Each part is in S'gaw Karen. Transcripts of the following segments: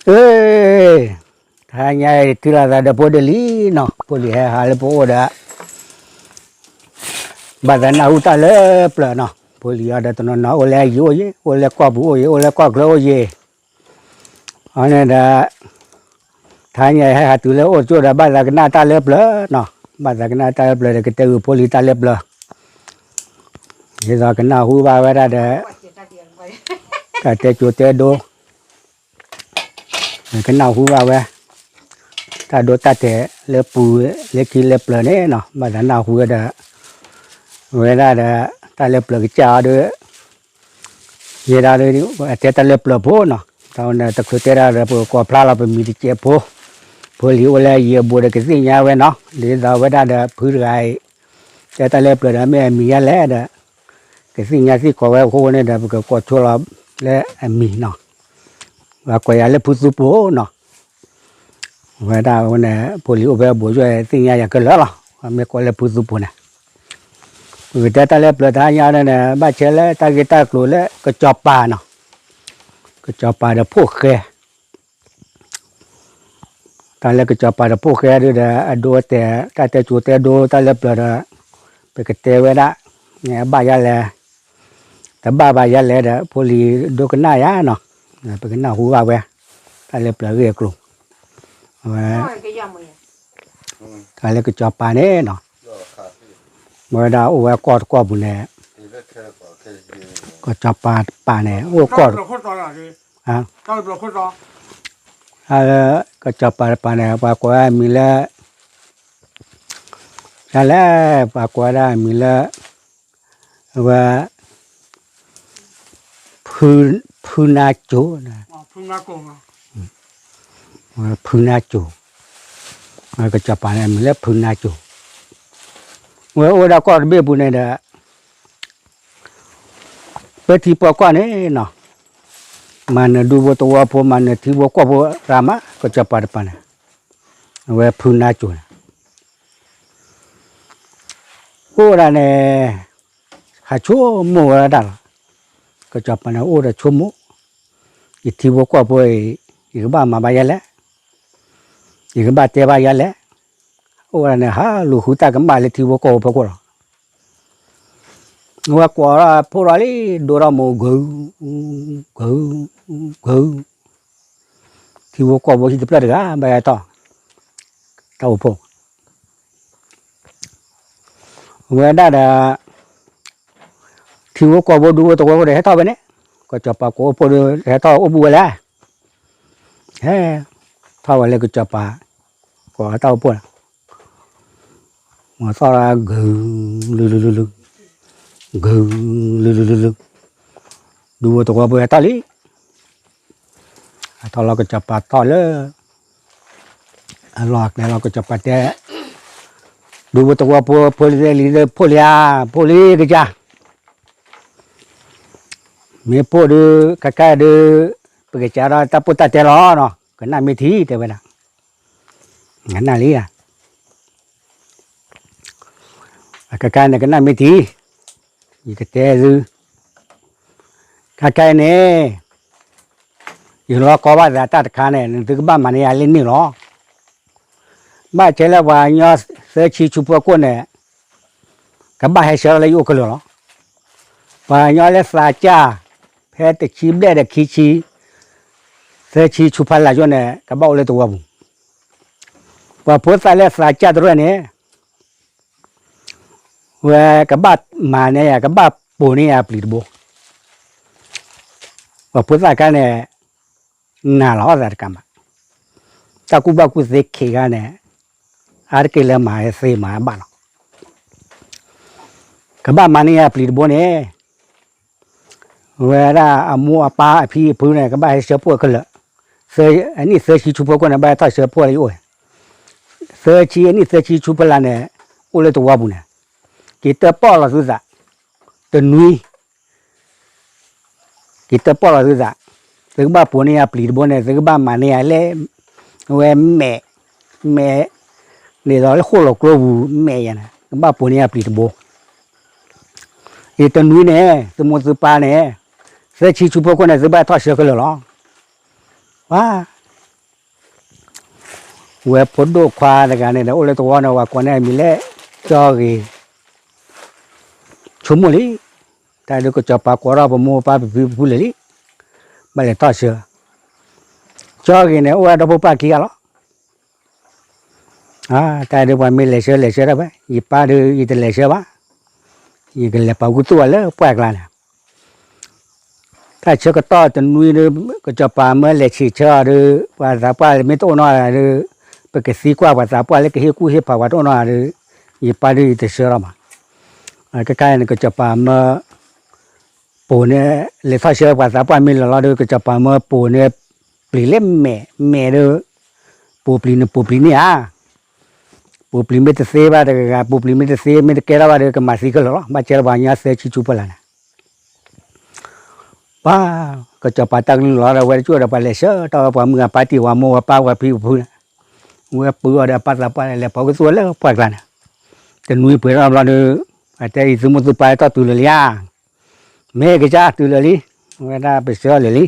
အ့, တဟါညါအံၤတုၤလီၤသးဒီးဖိဒိၣ်လံနီၤ, ဖိလံၤဟဲဟးလၢပအိၣ်ဒီး ဘၣ်သးနၢ်ဟူတၢ်လၢပျၢၤနီၤ, ဖိလံၤအံၤဒီးတနီၤနီၤ အိၣ်လၢအယံၤအိၣ်ယံၤ, အိၣ်လၢကီၢ်ပူၤအိၣ်ယံၤ, အိၣ်လၢကီၢ်ချၢအိၣ်ယံၤ, အန့ၣ်ဒီး တဟါညါအံၤဟဲဟးတုၤလၢအိၣ်ကၠိဒီးဘၣ်သးကနၣ်တၢ်လၢပျၢၤနီၤ, ဘၣ်သးကနၣ်တၢ်လၢပျၢၤဒီးကတဲဂုာ်ဖိလံၤတၢ်လၢပျၢၤ, ဒ်သိးကနၢ်ဟူဘၣ်ဝဲဒၣ်ဒီး တၢ်တဲကၠိတဲဒိ ကနၢ်ဟူဘၣ်ဝဲ တၢ်ဒိတၢ်တဲာ်လၢပူၤလၢခံလၢပျၢၤန့ၣ်နီၤ, ဘၣ်သးနၢ်ဟူဝဲဒီး ဝဲဒၣ်ဒီး တၢ်လၢပျၢၤကစၢ်အီၤဒီး ယဲဒၣ်ဒီး အတဲတၢ်လၢပျၢၤဖိနီၤ, တၢ်ဝဲန့ၣ်တချုးတဲဒၣ်ဒီး ပကကိးဖျါလီၤပမံၤတစဲးဖိ, ဖိလံၤအိၣ်လၢအယံၤအဘူးဒီးကသ့ၣ်ညါဝဲနီၤ, ဒ်သိးဝဲဒၣ်ဒီးဖုတဂၤအံၤ တဲတၢ်လၢပျၢၤဒီးမ့ၢ်အမံၤယါလဲၣ်ဒီး ကသ့ၣ်ညါသ့ၣ်ကီးဝဲအဃိန့ၣ်ဒီး ပကကိးဆိလီၤလၢအမံၤနီၤ, ပှၤကိးယၤလၢဖုသူပူၤနီၤ, ဝဲဒၣ်ဝဲန့ၣ် ဖိလံၤအိၣ်ဖဲအဘူးယီၢ်သ့ၣ်ညါယၤခဲလၢာ်လီၤ, မ့ၢ်ကိးလၢဖုသူပူၤန့ၣ်, ပကတဲတၢ်လၢပျၢၤတဟါညါန့ၣ် ဘၣ်ဆဲးလၢတၢ်ဂ့ၢ်တၢ်ကျိၤလၢကစီၤပၤနီၤ, ကစီၤပၤဒီးဖိၣ်ဃဲ တၢ်လၢကစီၤပၤဒီးဖိၣ်ဃဲဒုဒီး အဒိအတဲာ် တၢ်တဲကၠိတဲဒိ တၢ်လၢပျၢၤဒီး ပကတဲဝဲဒၣ် န့ၣ်အဘၣ်ယါလဲၣ်, တဘၣ်ဘၣ်ယါလဲၣ်ဒီး ဖိလံၤဒိကနၣ်ယါနီၤ, ပကနၢ်ဟူဘၣ်ဝဲ တၢ်လၢပျၢၤဂ့ၢ်အကျိၤ, အဝဲ တၢ်လၢကစီၤပၤန့ၣ်နီၤ, မ့ၢ်ဝဲဒၣ်အိၣ်ဝဲကီၢ်တကီၢ်ပူၤန့ၣ်, ကစီၤပၤတပၤန့ၣ် အိၣ်ကီၢ် တၢ်လၢကစီၤပၤတပၤန့ၣ် ပှၤကိးဝဲမံၤလၢ ဒ်လဲၣ်, ပှၤကိးဝဲဒၣ်မံၤလၢ အဝဲ ဖု, ဖုနါကိၤ, ဖုနါကိၤ, ကစီၤပၤန့ၣ် အမံၤလၢဖုနါကိၤ, ဝဲအိၣ်ဝဲဒၣ်ကီၢ်တဘ့ၣ်ပူၤန့ၣ်ဒီး ပၢထံပၢကီၢ်န့ၣ်နီၤ, မၤနၢၤဒူဖိသဝီဖိ မၤနၢၤထံဖိကီၢ်ဖိရၤမး ကစီၤပၤတပၤန့ၣ်, အဝဲဖုနါကိၤန့ၣ် အိၣ်ဝဲဒၣ်န့ၣ် ဟးဆိကမိၣ်ဝဲဒၣ်လီၤ, ကစီၤပၤန့ၣ်အိၣ်ဒီးဆိကမိၣ်, ယထံဖိကီၢ်ဖိအံၤ ယကဘၣ်မၤဘၣ်ယဲလဲၣ်, ယကဘၣ်တဲဘၣ်ယဲလဲၣ်, အိၣ်ဝဲဒၣ်န့ၣ် ဟးလူၤဃုတၢ်ကမၣ်လၢထံဖိကီၢ်ဖိဖီခိၣ်လီၤ. ဝဲကိးထီၣ်ဖိထီၣ်လံ ဒိထီၣ်မိၢ်ဂုၤ, ဂုၤ, ဂုၤ, ထံဖိကီၢ်ဖိဟံၣ်တဖျၢၣ်တဂၤ ဘၣ်ဟဲထီၣ်, တၢ်အိၣ်ဖှိၣ်, ဝဲဒၣ်ဒီး ထံဖိကီၢ်ဖိဒူဖိသဝီဖိဒီးဟဲထီၣ်ဝဲန့ၣ်, ကစီၤပၤကိးအိၣ်ဖှိၣ်ဒီး ဟဲထီၣ်အိၣ်ဘူးဝဲလဲၣ်, ဟဲထီၣ်ဝဲလၢကစီၤပၤ ကိးတၢ်အိၣ်ဖှိၣ်လီၤ. မၤသီၣ်လၢ ဂုၤ, လုလုလုလု, ဂုၤ, လုလုလုလု, ဒူဖိသဝီဖိဟဲထီၣ်လံ, ဟဲထီၣ်လီၤကစီၤပၤထီၣ်လၢ အလီၢ်အကျဲလီၤ ကစီၤပၤတဲ, ဒူဖိသဝီဖိ ဖိလံၤသ့ၣ်လံၤသ့ၣ် ဖိလံၤဧါ, ဖိလံၤကစၢ်, မ့ၢ်ဖိဒုး ခဲခါဒုး ပကစးထီၣ်တၢ်ပိၢ်တၢ်တဲလီၤနီၤ, ကနၣ်မ့ၢ်ထံ တဲဝဲဒၣ်, ကနၣ်လံဧါ, ခဲခါန့ၣ် ကနၣ်မ့ၢ်ထံ, ယကတဲသု, ခဲခါအံၤန့ၣ် ယလီၤကီဘၣ်သးတၢ်တခါန့ၣ် နသုကဘၣ်မၤန့ၢ်ယၤလၢန့ၣ်လီၤ. ဘၣ်ဆဲးလၢပှၤကညီသၢဆံဆူဖီခိၣ်န့ၣ် ကဘၣ်ဟဲဆှၢထီၣ်လၢယအိၣ်ခဲလၢာ်လီၤ. ပှၤကညီလၢသးစၢ် ဖဲတဆံဘျဲၣ်ဒီးခံဆံ သၢဆံဆူဖီလာ်ယိၣ်န့ၣ် ကဘၣ်အိၣ်လၢသဝီပူၤ. ပှၤဖိသၣ်လၢသးစၢ်တရၢၣ်န့ၣ် ဝဲကဘၣ်မၤန့ၢ်ယၤ ကဘၣ်ပိာ်န့ၢ်ယၤပျံၤတဘိ. ပှၤဖိသၣ်ခါန့ၣ် နာ်လီၤအီၣ်သးတကးမး, တၢ်ကူၣ်ဘၣ်ကူၣ်သ့ခံခါန့ၣ် အါတက့ၢ်လၢမၤသ့မၤဘၣ်လီၤ. ကဘၣ်မၤန့ၢ်ယၤပျံၤတဘိန့ၣ် ဝဲဒၣ်အမိၢ်အပၢ်အဖံအဖုန့ၣ် ကဘၣ်ဟဲဆှၢဖှိၣ်ခဲလၢာ်, အနံၣ်သၢဆံဆူဖီခိၣ်န့ၣ် ဘၣ်ဟဲထီၣ်ဆှၢဖှိၣ်လၢယအိၣ်, သၢဆံ အနံၣ်သၢဆံဆူဖီလာ်န့ၣ် အိၣ်လၢသဝီပူၤန့ၣ်, က့ၤတၢၣ်ပီၣ်လီၤသုသး, တနွံ က့ၤတၢၣ်ပီၣ်လီၤသုသး, သုကဘၣ်ပိာ်န့ၢ်ယၤပျံၤတဘိန့ၣ် သုကဘၣ်မၤန့ၢ်ယၤလၢ ဝဲမဲာ်, မဲာ်, ဒ်သိးလၢဃိၣ်လီၤကျိပူၤမဲာ်ယၤန့ၣ် ကဘၣ်ပိာ်န့ၢ်ယၤပျံၤတဘိ. အံၤတနွံန့ၣ် သုမိၢ်သုပၢ်န့ၣ် သၢဆံဆူဖီခိၣ်န့ၣ် သုဘၣ်ထီၣ်ဆှၢခဲလၢာ်လီၤ. ပှၤ ဝဲဖိဒိၣ်ခွါတဂၤန့ၣ်ဒီး အိၣ်လၢသဝီန့ၣ် ပှၤကိးန့ၢ်အမံၤလၢ ကၠီဂ့ၤ ဆိကမိၣ်လံ, တၢ်ဒုးကစီၤပၤကိးထီၣ်ပမိၢ်ပပၢ်ပဖံပဖုလၢာ်လံ, ဘၣ်လဲၤထီၣ်ဆှၢ, ကၠီဂ့ၤန့ၣ် အိၣ်ဝဲဒီဖိပၢ်ခံဂၤလီၤ. တၢ်ဒုးပှၤမ့ၢ်လဲၤဆှၢလဲၤဆှၢတၢ်ဝဲ, ယပၢ်ဒုးယတလဲၤဆှၢဘၣ်, ယကလဲၤပာ်ခူသူၣ်အီၤလၢပှၢ်ကျါန့ၣ် တၢ်ဆၢကတီၢ်တနွံဒီး ကစီၤပၤမၢလဲၤဆံးဆၢအီၤဒီး ပှၤသးပှၢ်မ့ၢ်တအိၣ်နီတဂၤဒီး ပကသံကွၢ်ပှၤသးပှၢ်လၢကဟ့ၣ်ကူၣ်ဟ့ၣ်ဖးပှၤတအိၣ်နီတဂၤဒီး ယပၢ်ဒုးယတဆှၢလီၤမး. ခဲခါန့ၣ် ကစီၤပၤမၢ ပိာ်န့ၢ် လဲၤထီၣ်ဆှၢပှၤသးပှၢ်မ့ၢ်လီၤလီၤဒီး ကစီၤပၤမၢပိာ်န့ၢ် ပျံၤလၢမဲာ် မဲာ်ဒီး ပိာ်ပျံၤန့ၣ်ပိာ်ပျံၤန့ၢ်ဧါ, ပိာ်ပျံၤမ့ၢ်တသ့ဘၣ်တဂၤဂၤ ပိာ်ပျံၤမ့ၢ်တသ့မ့ၢ်တကဲထီၣ်ဘၣ်ဒီး ကမၤသံခဲလၢာ်လီၤ. ဘၣ်ဆၢလၢပှၤကညီသၢဆံဆူဖီလာ်န့ၣ် ပှၤ ကစီၤပၤတၢ်ကလုၢ်လီၤဒီး ဝဲတကၠိၣ်ဒီးပှၤလဲၤဆှၢတီၢ်ဝဲပှၤမုၢ်အပၢ်တံၢ်ဝၤမိၢ်ဝၤပၢ်ဝၤဖံဝၤဖုန့ၣ်, ဝဲပုၢ်အီၤဒီးအပၢ်သးပှၢ်လဲၤပာ်ခူသူၣ်လၢပှၢ်ကျါန့ၣ်, တနွံပှဲၤထီၣ်ဘျီဒီး အတဲအံၤသုမိၢ်သုပၢ်တီၢ်တုၤလၢာ်လံဧါ, မ့ၢ်ကစၢ်တုၤလၢာ်လံ, ဝဲဒၣ်ပဆှၢအီၤလၢာ်လံ,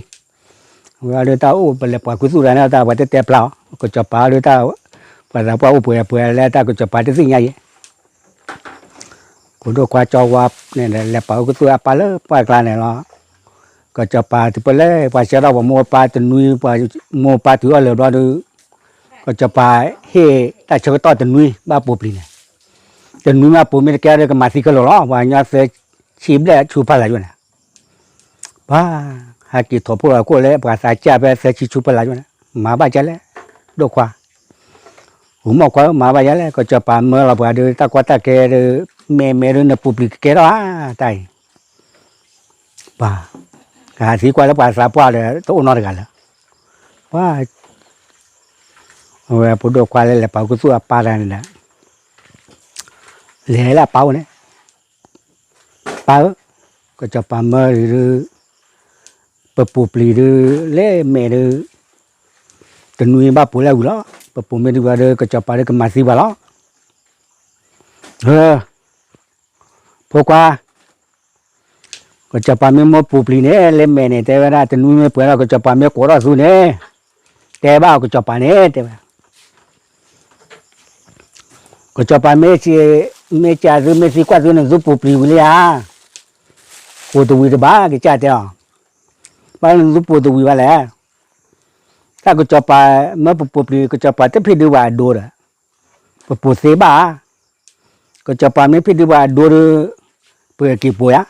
ဝဲအီၤဒီးတၢ်အိၣ်ပလဲၤပာ်ခူသူၣ်တၢ်န့ၣ် တၢ်ပှၤတဲတဲဖျါအီၤ ကစီၤပၤအီၤဒီးတၢ် ပှၤသးပှၢ်အိၣ်ပှဲၤပှဲၤလၢတၢ်ကစီၤပၤတသ့ၣ်ညါယဲၢ် ဖိဒိၣ်ခွါကၠီဝါန့ၣ်ဒီး လဲၤပာ်ခူသူၣ်အပၢ်လၢပှၢ်ကျါန့ၣ်လီၤ. ကစီၤပၤတုၤဖဲလဲၣ် ပှၤဆှၢထီၣ်ပှၤမိၢ်ပၢ်တနွံ ပှၤမိၢ်ပၢ်တုၤအီၤလၢာ်ဘျီဒီး ကစီၤပၤဟ့ၣ်တၢ်ဆၢကတီၢ်တနွံဘၣ်ပိာ်ပျံၤန့ၣ်, တနွံမးပိာ်မ့ၢ်တကဲဒီးကမၤသံခဲလၢာ်လီၤ. ပှၤကညီသၢဆံဘျဲၣ်ဆူဖီလာ်ယိၣ်န့ၣ် ပှၤ ဟဲက့ၤထိးဖှိၣ်လီၤခိၣ်လၢပှၤသးစၢ်ဖဲသၢဆံဆူဖီလာ်ယိၣ်န့ၣ် မၤဘၣ်ကလဲၣ်, ဒိၣ်ခွါ ဂုာ်မီၢ်ခွါမၤဘၣ်ယလဲၣ်, ကစီၤပၤမၢလီၤပှၤဒီးတၢ်ကီတၢ်ခဲဒီး မဲာ်မဲာ်ဒီးနပိာ်ပျံၤကကဲထီၣ်ဧါ, တၢ်အံၤ ပှၤ ကဟးသံကွၢ်လၢပှၤသးပှၢ်ဒီး တအိၣ်နီတဂၤလၢၤ, ပှၤ အဝဲဖိဒိၣ်ခွါလၢလဲၤပာ်ခူသူၣ်အပၢ်တဂၤန့ၣ်ဒီး လဲၤလၢအပၢ်အိၣ်န့ၣ်, ပၢ်ဧၢ, ကစီၤပၤမၢဒုး ပပိာ်ပျံၤဒုး လဲၤမဲာ်ဒုး တနွံဘၣ်ပိာ်လၢအဝံၤလီၤ. ပပိာ်မ့ၢ်ဒုးဘၣ်ဒီး ကစီၤပၤဒုးကမၤသံပှၤလီၤ. ဖိခွါ, ကစီၤပၤမ့ၢ်မိၢ်ပိာ်ပျံၤန့ၣ် လဲၤမဲာ်န့ၣ် တဲဝဲဒၣ် တနွံမ့ၢ်ပှဲၤဒီး ကစီၤပၤမ့ၢ်ကိးထီၣ်သုန့ၣ် တဲဘၣ်အီၤကစီၤပၤန့ၣ် တဲဝဲ ကစီၤပၤမ့ၢ် မ့ၢ်ကးသု မ့ၢ်သံကွၢ်သုန့ၣ် သုပိာ်ပျံၤဝံၤလံဧါ, ပိာ်တဝံၤတဘၣ် ကစၢ်တဲအီၤ, ဘၣ်သုပိာ်တဝံၤဘၣ်လဲၣ်, တၢ်ကစီၤပၤ မၢပပိာ်ပျံၤ ကစီၤပၤတဖံးဒုးပှၤအဒိဒီး ပပိာ်သ့ဘၣ်ဧါ, ကစီၤပၤမ့ၢ်ဖံးဒုးပှၤအဒိဒီး ပကက့ၤပိာ်ယါ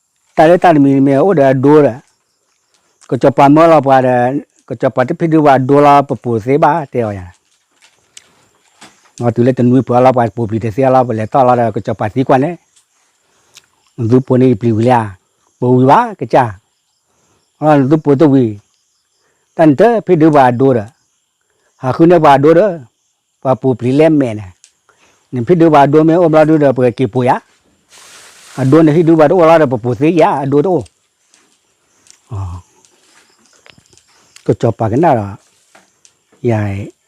တၢ်လၢတၢ်တမံၤမ့ၢ်အိၣ်ဒီးအဒိဒီး ကစီၤပၤမၢလီၤပှၤဒီး ကစီၤပၤတဖံးဒုးပှၤအဒိလီၤ ပပိာ်သ့ဘၣ်တဲအီၤယါ, တုၤလၢတနွံပှဲၤအီၤလီၤ ပှၤပိာ်ပျံၤတသ့အီၤလီၤ ပလဲၤထီၣ်လီၤဒီး ကစီၤပၤသံကွၢ်န့ၣ် သုပိာ်န့ၢ်ယပျံၤဝံၤလံဧါ, ပိာ်ဝံၤဘၣ်ကစၢ်, သုပိာ်တဝံၤ, တၢ်နတဖံးဒုးပှၤအဒိဒီး ဟးဃုန့ၢ်ပှၤအဒိဒီး ပှၤပိာ်ပျံၤလဲမဲာ်န့ၣ်, နဖံးဒုးပှၤအဒိမ့ၢ်အိၣ်ဘျီဒုဒီး ပကက့ၤပိာ်ယါ, အဒိနဟံးဒုးပှၤတအိၣ်လီၤဒီး ပပိာ်သ့ယါ အဒိတအိၣ်, ကစီၤပၤကနၣ်ဒီး ယၤ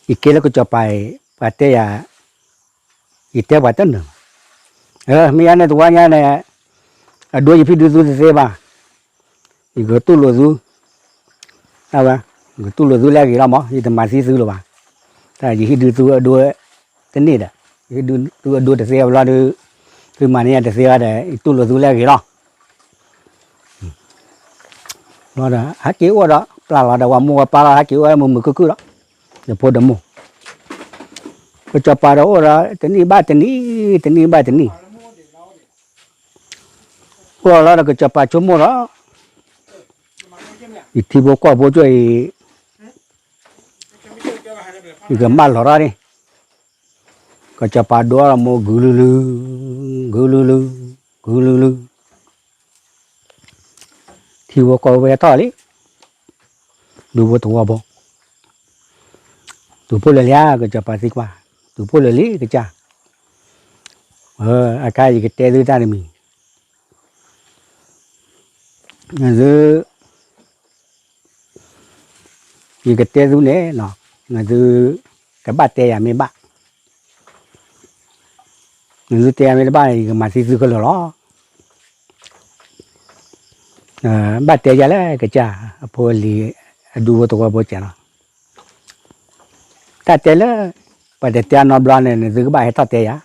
ယကဲလၢကစီၤပၤအံၤ ပှၤတဲယၤ ယတဲပှၤတနၢၤဘၣ်, မ့ၢ်ယါန့ၣ်တဝါညါန့ၣ် အဒိယဖံးဒုးသုတသ့ဘၣ်, ယကတူၢ်လိာ်သု, အဝဲ ယကတူၢ်လိာ်သုလၢအဂ့ၤလီၤမး ယတမၤသံသုလၢၤဘၣ်, တၢ်ယဟံးဒုးသုအဒိ တန့ၢ်ဒီး ယဟံးဒုးသုအဒိတသ့ဘၣ်လီၤဒီး သုမၤန့ၢ်ယၤတသ့ဘၣ်ဒီး ယတူၢ်လိာ်သုလၢအဂ့ၤလီၤ. လီၤဒီး ဟဲက့ၤအိၣ်ဒီး ပျၢ်လီၤဒီး ပှၤမိၢ်ပှၤပၢ်လီၤ ဟဲက့ၤအိၣ်မုာ်မုာ်ခုၣ်ခုၣ်လီၤ, ဒီးဖိဒီးမိၢ်, ကစီၤပၤဒီးအိၣ်ဒီး တနံၣ်ဘၣ်တနံၣ် တနံၣ်ဘၣ်တနံၣ် အိၣ်လီၤဒီးကစီၤပၤဆိကမိၣ်ဒီး ယထံဖိကီၢ်ဖိကၠိအံၤ ယကမၢလီၤထီၣ်န့ၣ်, ကစီၤပၤဒိအီၤဒီးမိၢ် ဂုၤလုလု, ဂုၤလုလု, ဂုၤလုလု, ထံဖိကီၢ်ဖိဝဲထီၣ်လံ, ဒူဖိသဝီဖိ, တုၤဖှိၣ်လၢာ်လံဧါ ကစီၤပၤသံကွၢ်, တုၤဖှိၣ်လၢာ်လံကစၢ်, အခါယကတဲသုတၢ်တမံၤ သု ယကတဲသုန့ၣ် နသုကဘၣ်တဲယၤမ့ၢ်ဘၣ်, နသုတဲယၤမ့ၢ်တဘၣ်န့ၣ် ယကမၤသံသုခဲလၢာ်လီၤ. ဘၣ်တဲယၤလၢကစၢ်, အဖိအလံၤ, အဒူဖိသဝီဖိကဲလီၤ. တၢ်တဲလၢ ပှၤတတဲအနီတဘျီန့ၣ် နသုကဘၣ်ဟဲထီၣ်တဲယၤ,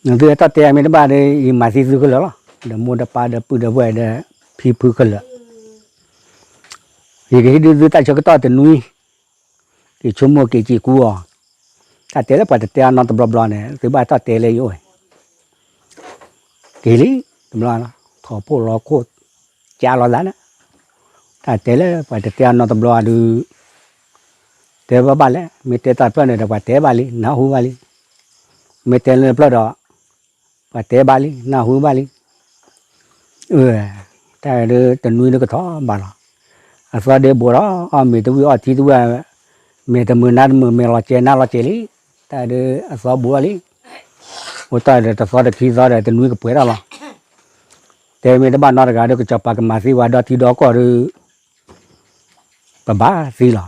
နသုဟဲထီၣ်တဲယၤမ့ၢ်တဘၣ်ဒီး ယမၤသံသုခဲလၢာ်လီၤ, ဒီးမိၢ်ဒီးပၢ်ဒီးပုၢ်ဒီးဝဲၢ်ဒီး ဖံဖုခဲလၢာ်, ယကဟ့ၣ်ဒုးသုတၢ်ဆၢကတီၢ်တနွံ, က့ၤဆိကမိၣ်က့ၤစံးကူအီၤ, တၢ်တဲလၢပှၤတတဲအနီတဘျီဘျီန့ၣ် သုဘၣ်ထီၣ်တဲလၢယအိၣ်, က့ၤလံ, တဘျီ, ထီၣ်ဖိလီၤခိၣ်, ကၢလီၤသးန့ၣ်, တၢ်တဲလၢပှၤတတဲအနီတဘျီဒုး တဲဘၣ်ဘၣ်လဲၣ်, မ့ၢ်တဲတၢ်ဖျၢၣ်န့ၣ်ဒီး ပှၤတဲဘၣ်လံ နၢ်ဟူဘၣ်လံ, မ့ၢ်တဲလၢဖျၢၣ်ဒီး ပှၤတဲဘၣ်လံ နၢ်ဟူဘၣ်လံ, တၢ်ဒုးတနွံဒုးကထီၣ်ဘၣ်လီၤ, အသီဒ့ဘိးဒီး အီၣ်မ့ၤတဝံၣ်အီၣ်ထံတဝံၣ်, မ့ၢ်တမုာ်နါတမုာ် မ့ၢ်လီၤစဲၤနါလီၤစဲၤလံ, တၢ်ဒုးအသီဘိးလီၤလံ, အိၣ်တၢ်ဒီးတသီတခံသီဒီးတနွံကပှဲၤထီၣ်လီၤ, တဲမ့ၢ်တဘၣ်နီတဂၤဒီး ကစီၤပၤကမၤသံဝဲဒီထံဒီကီၢ်ဒီး ပဘၣ်သံလီၤ.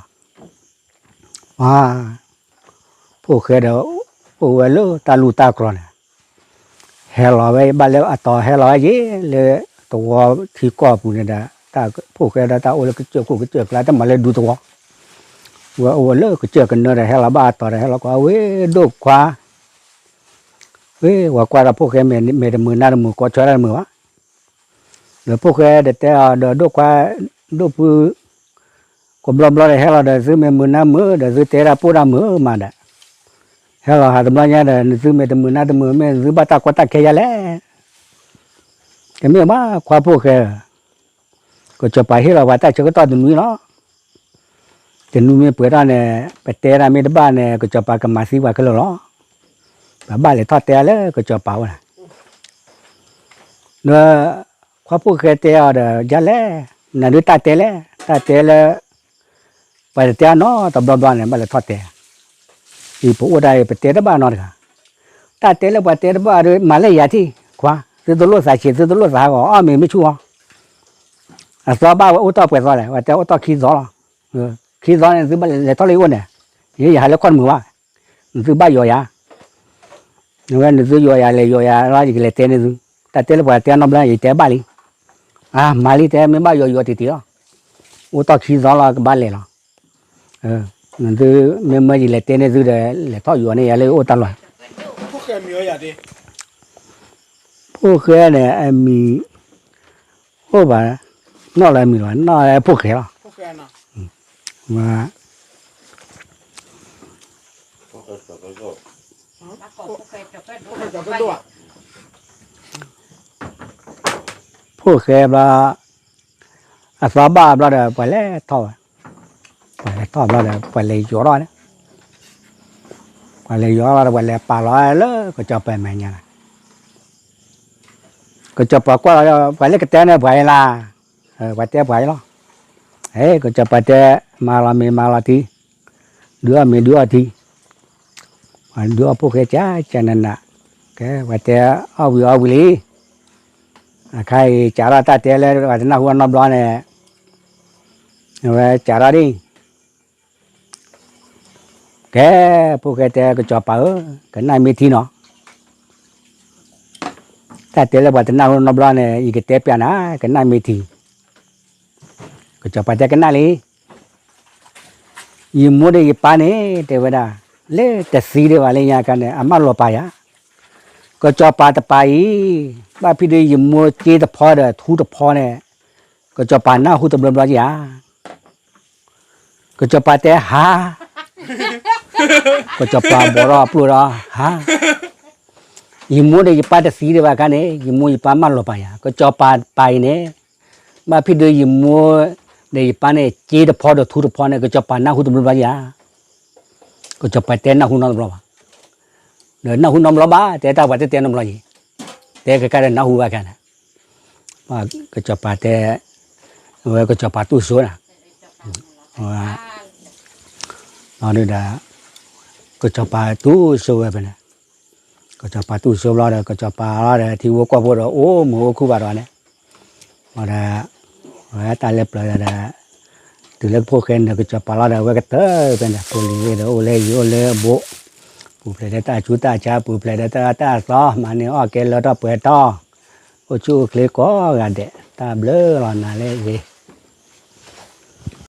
ဖိၣ်ဃဲဒီး အိၣ်ဝဲလၢတၢ်လူၢ်တၢ်ကျီန့ၣ်, ဟဲလီၤဝဲဘၣ်လၢအတီၤ ဟဲလီၤဝဲယ့ၣ်လၢသဝီထံကီၢ်ပူၤန့ၣ်ဒီး, ဖိၣ်ဃဲဒီးတၢ်အိၣ်လၢကစၢၢ်ခိၣ်ကစၢၢ်ကျါ တမၤလၢဒူသဝီ, ဝဲအိၣ်ဝဲလၢကစၢၢ်ကနၢဒီး ဟဲလီၤဘၣ်အတီၤဒီး ဟဲလီၤကွၢ်ဝဲဒိၣ်ခွါ, ဝဲကွၢ်ဒီးဖိၣ်ဃဲမ့ၢ်တမုာ်နါတမုာ် ကိးဆၢတၢ်တမုာ်ဘၣ် ဒီးဖိၣ်ဃဲဒီးတဲအီၤဒီး ဒိၣ်ခွါ, ဒိၣ်ဖု, ကိးဘျီဘျီဒီး ဟဲလီၤဒီး သုမ့ၢ်မုာ်နါမုာ်ဒီး သုတဲတၢ်ပိၢ်တၢ်မုာ်မးဒီး, ဟဲလီၤဟးတဘျီညါဒီး နသုမ့ၢ်တမုာ်နါတမုာ် မ့ၢ်သုဘၣ်တၢ်ကီတၢ်ခဲယါလဲၣ်, တမ့ၢ်ဘၣ်ခွါဖိၣ်ဃဲဧၢ, ကစီၤပၤဟ့ၣ်လီၤပှၤတၢ်ဆၢကတီၢ်တနွံလီၤ. တနွံမ့ၢ်ပှဲၤထီၣ်န့ၣ် ပတဲတၢ်မ့ၢ်တဘၣ်န့ၣ် ကစီၤပၤကမၤသံပှၤခဲလၢာ်လီၤ. ပဘၣ်လဲၤထီၣ်တဲလၢကစီၤပၤအိၣ်န့ၣ်, ဒီးခွါဖိၣ်ဃဲတဲအီၤဒီး ယါလဲၣ်, နဒုးတၢ်တဲလဲၣ်, တၢ်တဲလၢ ပှၤတတဲအနီတဘျီဘျီန့ၣ် ဘၣ်လဲၤထီၣ်တဲ, အံၤပအိၣ်တၢ်အံၤ ပတဲတဘၣ်နီတဂၤ, တၢ်တဲလၢပှၤတဲတဘၣ်ဒီး မၤလၢယၤထံၣ်, ခွါ, သုတလိၣ်သးဆံး သုတလိၣ်သးဟးဂီၤ အီၣ်မ့ၤမ့ၢ်ဆူၣ်အီၤ, အသီဘၣ်ဝဲအိၣ်တ့ၢ်ပှဲၤသီလဲၣ်, ပှၤတဲအိၣ်တ့ၢ်ခံသီလီၤ. ခံသီန့ၣ် သုဘၣ်လဲၤထီၣ်လၢယအိၣ်န့ၣ်, ယဲယဟးလၢခီၣ်တမုာ်ဘၣ်, နသုဘၣ်ယီၤယၤ, ဝဲနသုယီၤယၤလဲၤယီၤယၤလီၤ ယကလဲၤတဲန့ၢ်သု, တၢ်တဲလၢပှၤတဲနီတဘျီ ယတဲဘၣ်လံ, အမၤလံတဲ မ့ၢ်ဘၣ်ယီၤယီၤတံၢ်တံၢ်လီၤ, အိၣ်တ့ၢ်ခံသီလီၤ ကဘၣ်လဲၤလီၤ. နသုမ့ၢ်မၢယလဲၤတဲန့ၢ်သုဒီး လဲၤထီၣ်ယီၤန့ၢ်ယၤလၢအိၣ်တၢ်လီၢ်, ဖိၣ်ဃဲန့ၣ် အမံၤ, အိၣ်ဘၣ်, နီၢ်လၢအမံၤလီၤ, နီၢ်လၢဖိၣ်ဃဲလီၤ. ဖိၣ်ဃဲဘျီ, အသီဘၣ်ဘျီဒီး ပှၤလဲၤထီၣ်ဝဲ, ပှၤလဲၤထီၣ်ဘျီဒီး ပှၤလဲၤယီၤထီၣ်န့ၣ်, ပှၤလဲၤယီၤထီၣ်ဒီး ပှၤလဲၤပာ်လီၤလၢကစီၤပၤမဲာ်ညါန့ၣ်, ကစီၤပၤကွၢ်လီၤ, ပှၤလၢကတဲန့ၣ်ပှၤအံၤလီၤ, ပှၤတဲပှၤအံၤလီၤ. ကစီၤပၤတဲ, မၤလီၤမ့ၤမၤလီၤထံ, ဒုးအီၣ်မ့ၤဒုးအီၣ်ထံ, ဒုးအီၣ်ဖိၣ်ဃဲကကနနး, ကဲပှၤတဲအီၣ်ဝံၤအီၣ်ဝံၤလံ, အခါအံၤစးထီၣ်တၢ်တဲလၢပှၤတနၢ်ဟူအနီတဘျီန့ၣ်, အဝဲစးထီၣ်ဒ် ကဲ, ဖိၣ်ဃဲတဲ ကစီၤပၤဧၢ, ကနၣ်မ့ၢ်ထံနီၤ, တၢ်တဲလၢပှၤတနၢ်ဟူနီတဘျီန့ၣ် ယကတဲပျးနၤ ကနၣ်မ့ၢ်ထံ, ကစီၤပၤတဲကနၣ်လံ, ယမိၢ်ဒီးယပၢ်န့ၣ် တဲဝဲဒၣ်, လၢတသံဒံးဘၣ်လၢညါခါန့ၣ် အမၢလီၤပာ်ယၤ, ကစီၤပၤတပၤအံၤ, ဘၣ်ဖဲဒီးယမိၢ်စ့တဖီဒီးထူတဖီန့ၣ်, ကစီၤပၤနၢ်ဟူတဘျီဘျီဧါ ကစီၤပၤတဲဟါ, ကစီၤပၤဘီထီၣ်အပျိၢ်ဒီးဟါ, ယမိၢ်ဒီးယပၢ်တသံဒံးဘၣ်ခါန့ၣ် ယမိၢ်ယပၢ်မၢလီၤပာ်ယၤ, ကစီၤပၤတပၤအံၤန့ၣ်, ဘၣ်ဖဲဒီးယမိၢ်ဒီးယပၢ်န့ၣ် စ့တဖီဒီးထူတဖီန့ၣ် ကစီၤပၤနၢ်ဟူတဘျီဘျီဧါ, ကစီၤပၤတဲနၢ်ဟူနီတဘျီဘၣ်, ဒီးနၢ်ဟူနီတဘျီဘၣ် တဲတၢ်ပှၤတဲတဲနီတဘျီအံၤ, တဲကကါဒီးနၢ်ဟူဘၣ်ခါန့ၣ်, ကစီၤပၤတဲ, ဝဲကစီၤပၤတူၢ်စိနၤ, ဒီး, ကစီၤပၤတူၢ်စိဝဲဖဲန့ၣ်, ကစီၤပၤတူၢ်စိဘျီဒီး ကစီၤပၤလီၤဒီး ထံဖိကီၢ်ဖိဒီး အိၣ်မုာ်အိၣ်ခုၣ်ဘၣ်ဒီးန့ၣ်, ဒီး, ဝဲတၢ်လၢပျၢၤဒီး, တုၤလၢဖိၣ်ဃဲနၢၤကစီၤပၤလီၤဒီး အဝဲကတၢၢ်ဖဲန့ၣ် ဖိလံၤဂ့ၤဒီး အိၣ်လၢဟံၣ်အိၣ်လၢအဘူး, ပူၤဖျဲးဒီးတၢ်ဆူးတၢ်ဆါ ပူၤဖျဲးဒီးတၢ်အီၣ်တၢ်အီ မၤန့ၢ်အီၣ်ကဲလၢထီၣ်ပှဲၤထီၣ်, အိၣ်ဆူၣ်အိၣ်ချ့ကိးဂၤဒဲး တၢ်ဘျုးလီၤနၤလၢအဂ့ၤ.